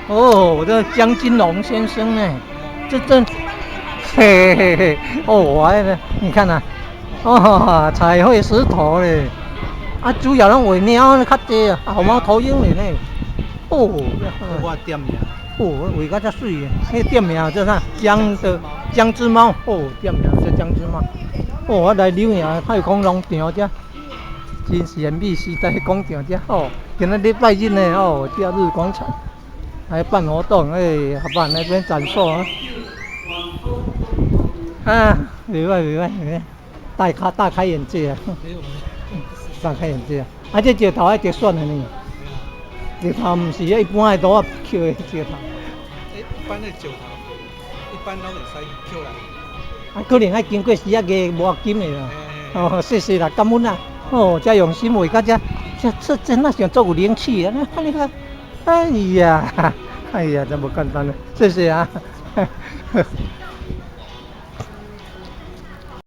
哦，這江金龍先生呢？這真，嘿嘿嘿，哦，我呢，你看吶，哦，彩繪石頭咧，啊，主要攏畫貓較濟啊，啊，貓頭鷹咧呢，哦，我店名。哦，畫甲遮媠的，彼店名叫啥？江的江之貓，哦，店名叫江之貓。哦，我來柳營太空農場遮，真神秘時代廣場遮，哦，今仔禮拜日呢，哦，假日廣場來辦活動，哎，好辦那邊展售啊。啊，袂歹袂歹袂歹，大開眼界啊！大開眼界啊！啊，這石頭愛直選的呢？石頭毋是一般的刀仔抾的石頭。一般的石頭，一般攏會使抾來。啊，可能愛經過時仔壓磨金的啦。哦，謝謝啦，感恩啦。哦，遮用心畫甲遮，這真的像足有靈氣啊！你看，哎呀，哎呀，真無簡單啊！謝謝啊。